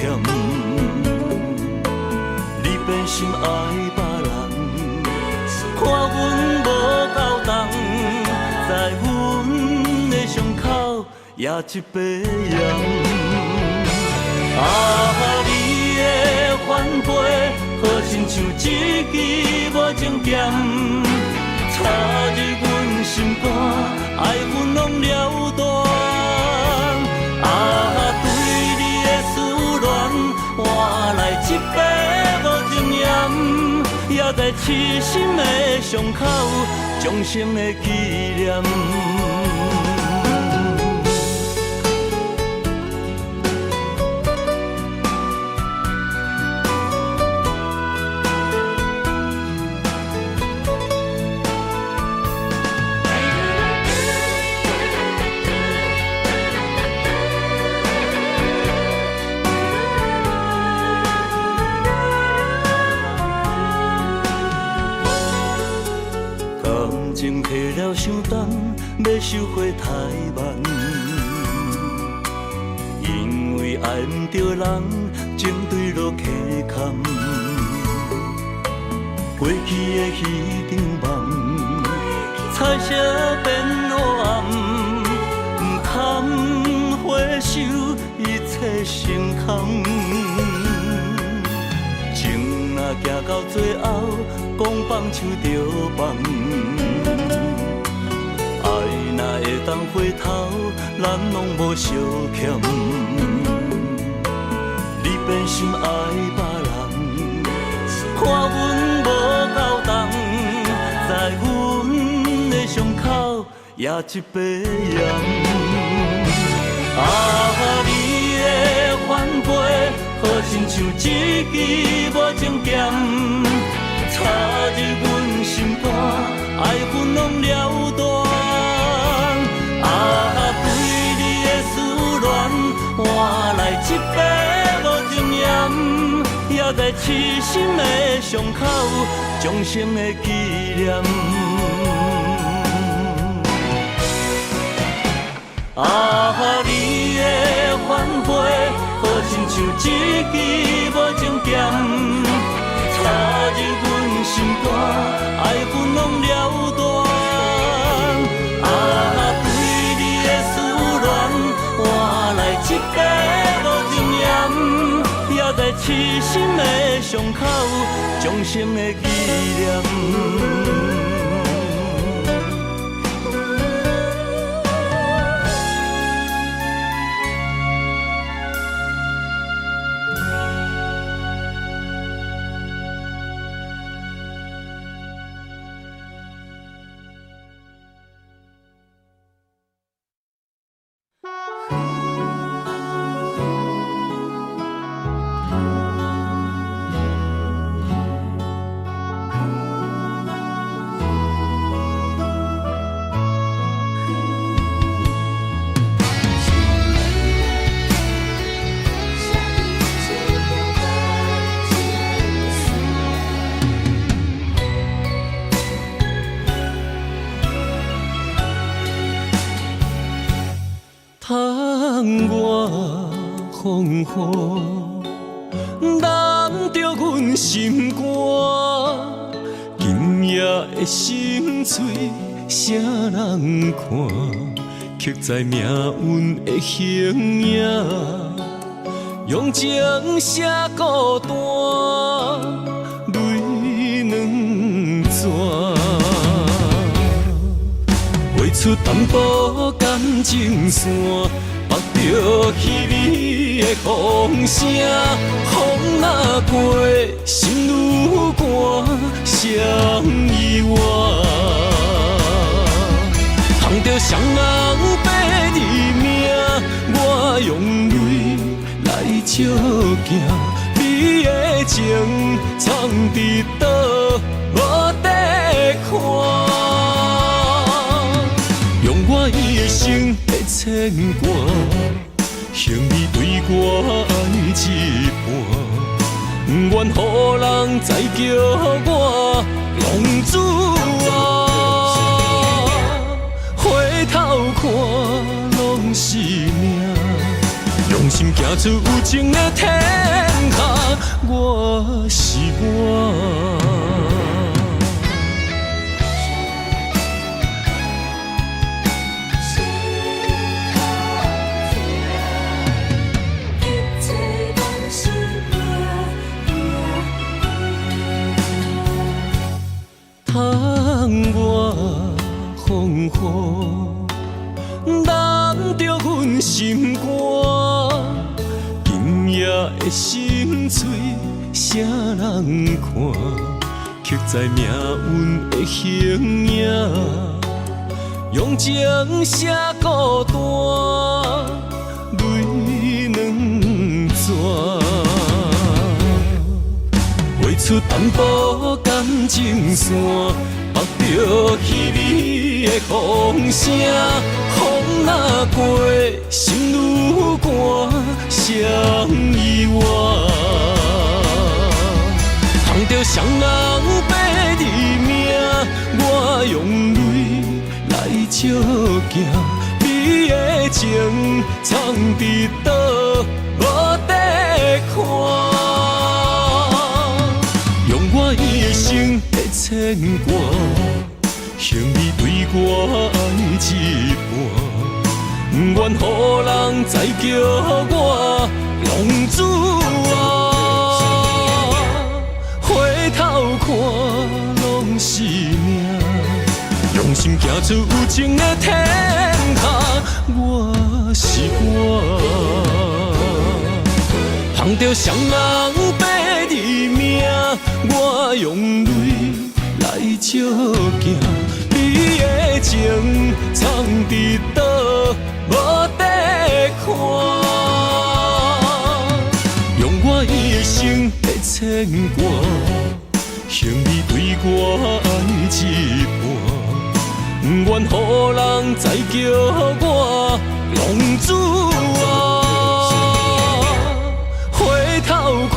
你變心愛別人，看阮無夠重，在阮的傷口也一塊鹽。啊，你的反背，好親像一支無情劍，插入阮心肝，愛恨攏了斷。啊，對你的思戀，換來一塊無情鹽，也在痴心的傷口，終生的紀念。感情下了傷重，欲收回太慢。因為愛毋著人，情對落溪坎。過去的彼場夢，彩色變黑暗，毋堪回首，一切成空。情若行到最後，講放手就放。愛若會當回頭，咱攏無相欠。你變心愛別人，看阮無夠重，在阮的傷口也一塊鹽。啊，你的反背，好親像一支無情劍，插插入阮心肝，爱恨拢了断。啊，对你的思恋，换来一晡无情盐，也在痴心的伤口，终生的纪念。啊，你的反背，好亲像一支无情剑，插入阮心肝，爱恨拢了断。啊，对你的思恋，换来一晡无情盐，也在痴心的伤口，终生的纪念。窗外风雨，染著阮心肝。今夜的心碎，谁人看？刻在命运的形影，用情写孤单，泪两泉。画出淡薄感情线，缚著凄美的风声。风若过，心愈寒，谁意外？通著双人白日命，我用泪来照镜，你的情藏伫佗，无得看。用我一生的牵挂，还你对我爱一半，不愿予人再叫我浪子啊！回头看，拢是命，用心行出有情的天下，我是我。窗外风雨，染著阮心肝。今夜的心碎，谁人看？刻在命运的形影，用情写孤单，泪两泉。画出淡薄感情线，缚著凄美的风声。风若过，心愈寒，谁意外？通著双人白日命，我用泪来照镜，你的情藏伫佗，无得看。用我一生的牵挂，还你对我爱一半，不愿予人再叫我浪子啊！回头看，拢是命，用心行出有情的天下，我是我。通著双人白日命，我用泪来照镜，你的情藏伫佗，无得看。用我一生的牵挂，还幸你對我愛一半，毋願予人再叫我浪子啊！回頭看，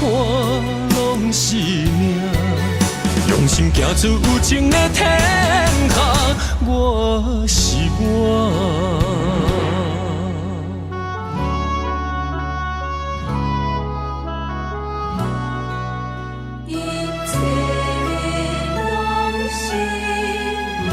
攏是命，用心行出有情的天下，我是我。一切攏是命。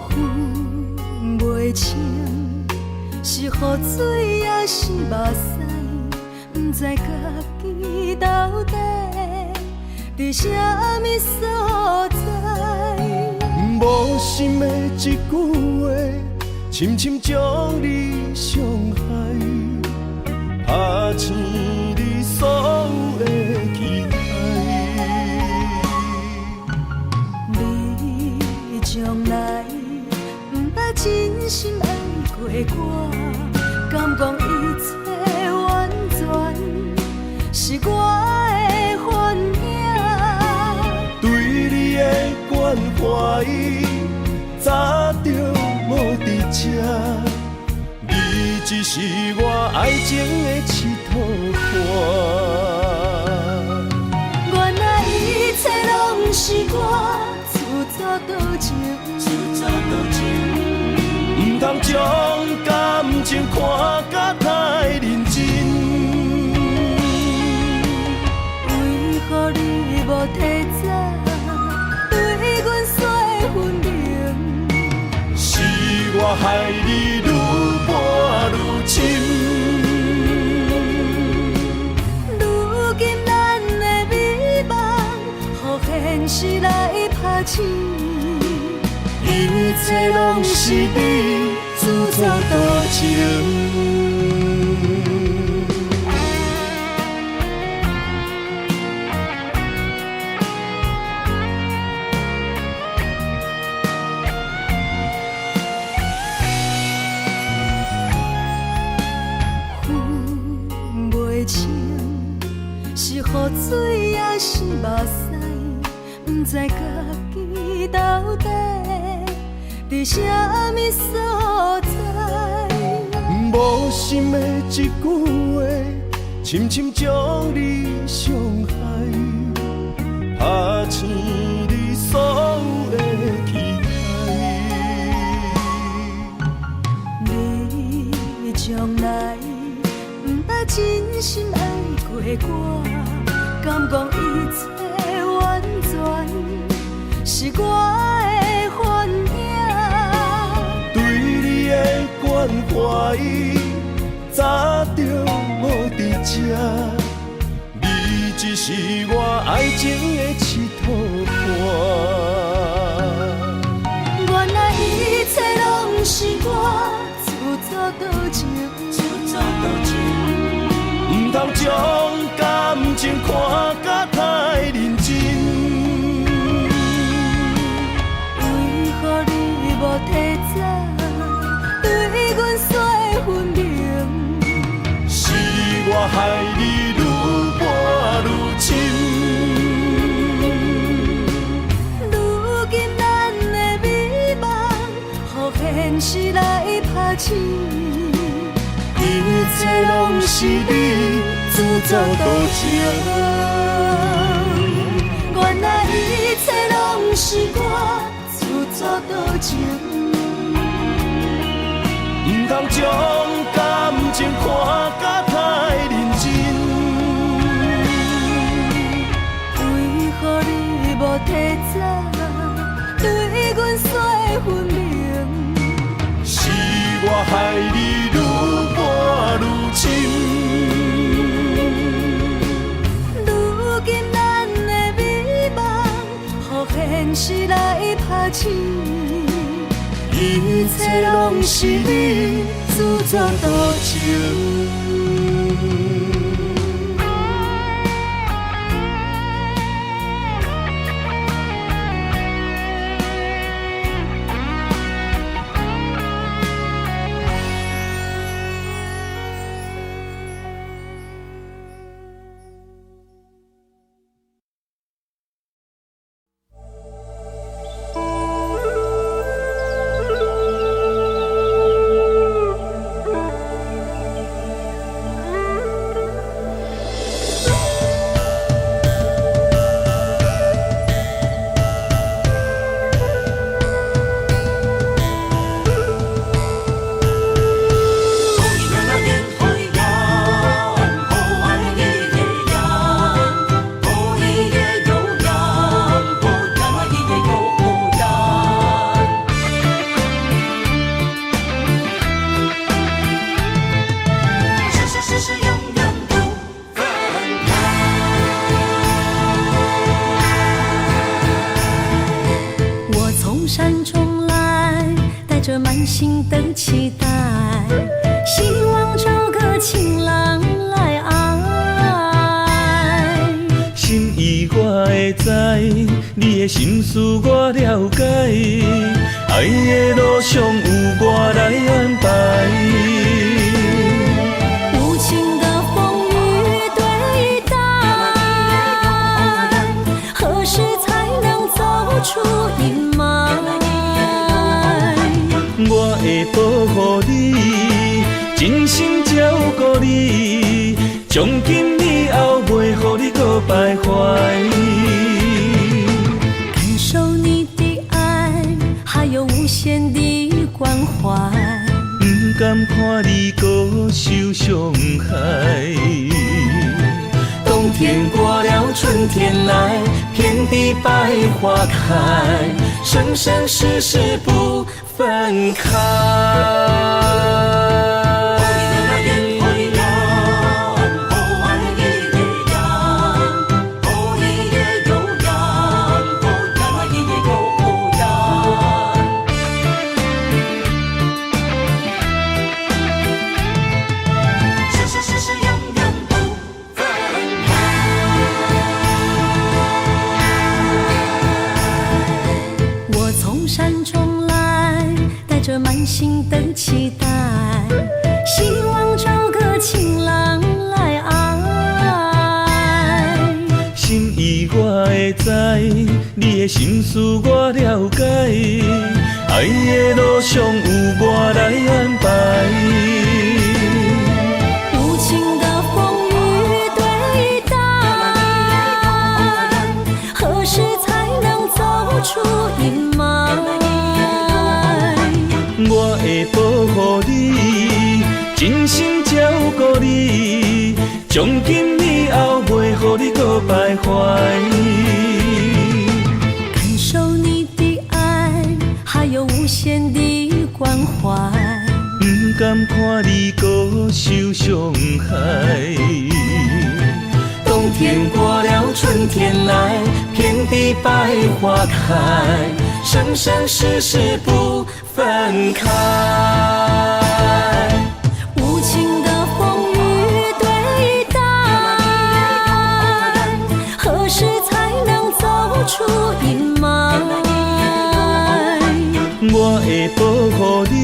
分袂清是雨水抑是目屎，毋知家己到底伫啥物所在。無心的一句話，深深將你傷害，拍醒你所有的期待。你從來毋捌真心愛過我，敢講一切完全是我的幻影。對你的關懷，早就無佇這，你只是我愛情的試圖盤。原來一切攏是我自作多情，自作多情。毋通將感情看甲太認真。為何你無提早對阮說分明？是我害你愈絆愈深。如今咱的美夢，予現實來拍醒。一切攏是你自作多情。分袂清是雨水抑是目屎，毋知家己到底佇啥物所在。無心的一句話，深深將你傷害，拍醒你所有的期待。你從來毋捌真心愛過我，敢講一切完全是我的幻影。對你的關懷，早就無佇這，你只是我愛情的試圖盤。原來一切攏是我自作多情，自作多情。毋通將感情看甲太認真。為何你無提早對阮說分明？是我害你愈絆愈深。如今咱的美夢，予現實來拍醒。一切攏是你自作多情。原來一切攏是我自作多情。毋通將感情看甲太認真。為何你無提早對阮說分明？醒，一切攏是你自作多情。生生世世不分開。心的期待，希望找個情郎來愛。心意我會知，你的心思我了解，愛的路上有我來安排。無情的風雨對待，何時才能走出陰霾？我會保護你，真心照顧你，從今以後袂予你閣徘徊。感受你的愛，還有無限的關懷。不甘看你閣受傷害。冬天過了，春天來，遍地百花開，生生世世不分開。無情的風雨對待，何時才能走出陰霾？我會保護你，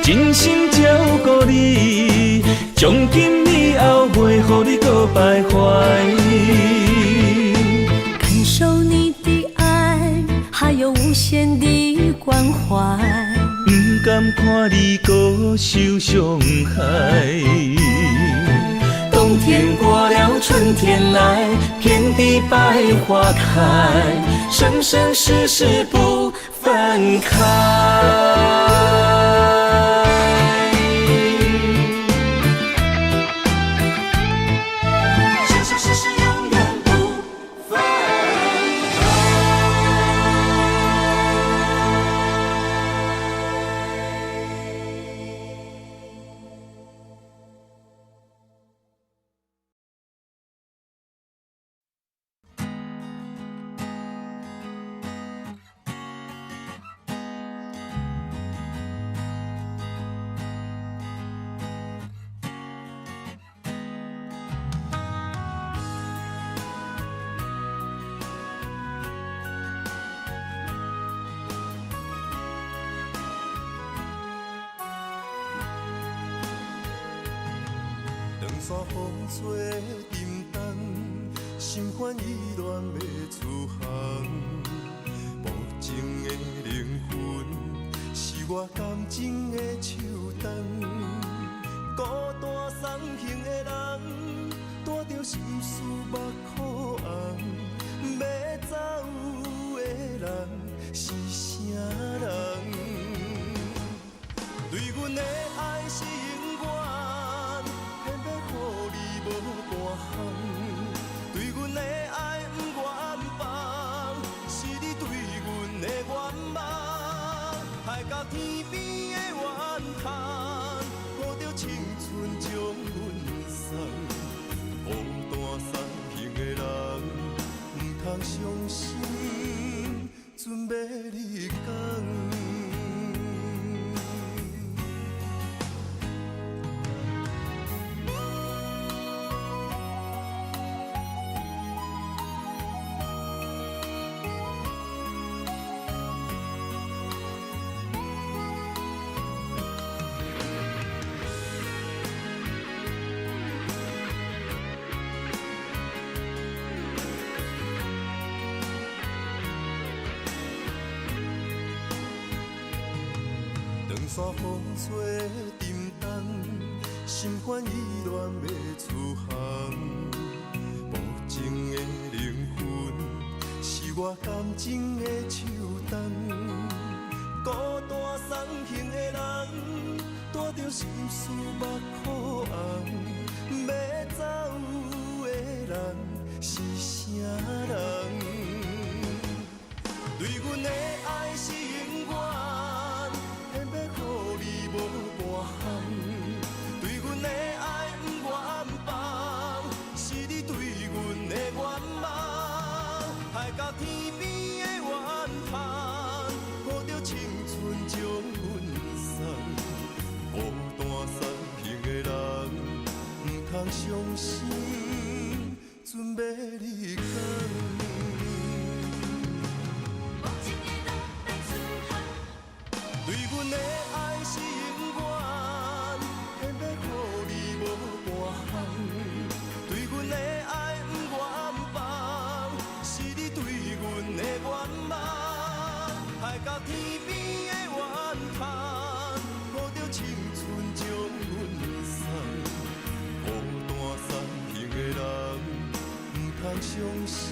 真心照顧你，從今以後袂予你閣徘徊。感受你的愛，還有無限的關懷。不甘看你閣受傷害。冬天過了，春天來，遍地百花開，生生世世不分開。生生世世永遠不分開。山風吹沉重，心煩意亂欲出航。無情的靈魂，是我感情的樹洞。孤單送行的人，帶著心事目苦紅。欲走的人是啥人？對阮的愛是永遠，偏欲予你無半項。對阮的愛毋願放，是你對阮的願望。海角天邊的怨嘆，抱著青春將阮送。孤單送行的人，毋通傷心，準欲離港。長山風吹沉重，心煩意亂欲出航。無情的靈魂，是我感情的樹洞。孤單送行的人，帶著心事目苦紅。欲走的人是啥人？對阮的愛是永遠，偏欲予你無半項。對阮的愛毋願放，是你對阮的願望。海角天邊的怨嘆，抱著青春將阮送。孤單送行的人，毋通傷心，準欲離港。對阮的愛是永遠，偏欲予你無半項。對阮的愛毋願放，是你對阮的願望。海角天邊的怨嘆，抱著青春將阮送。孤單送行的人，毋通傷心，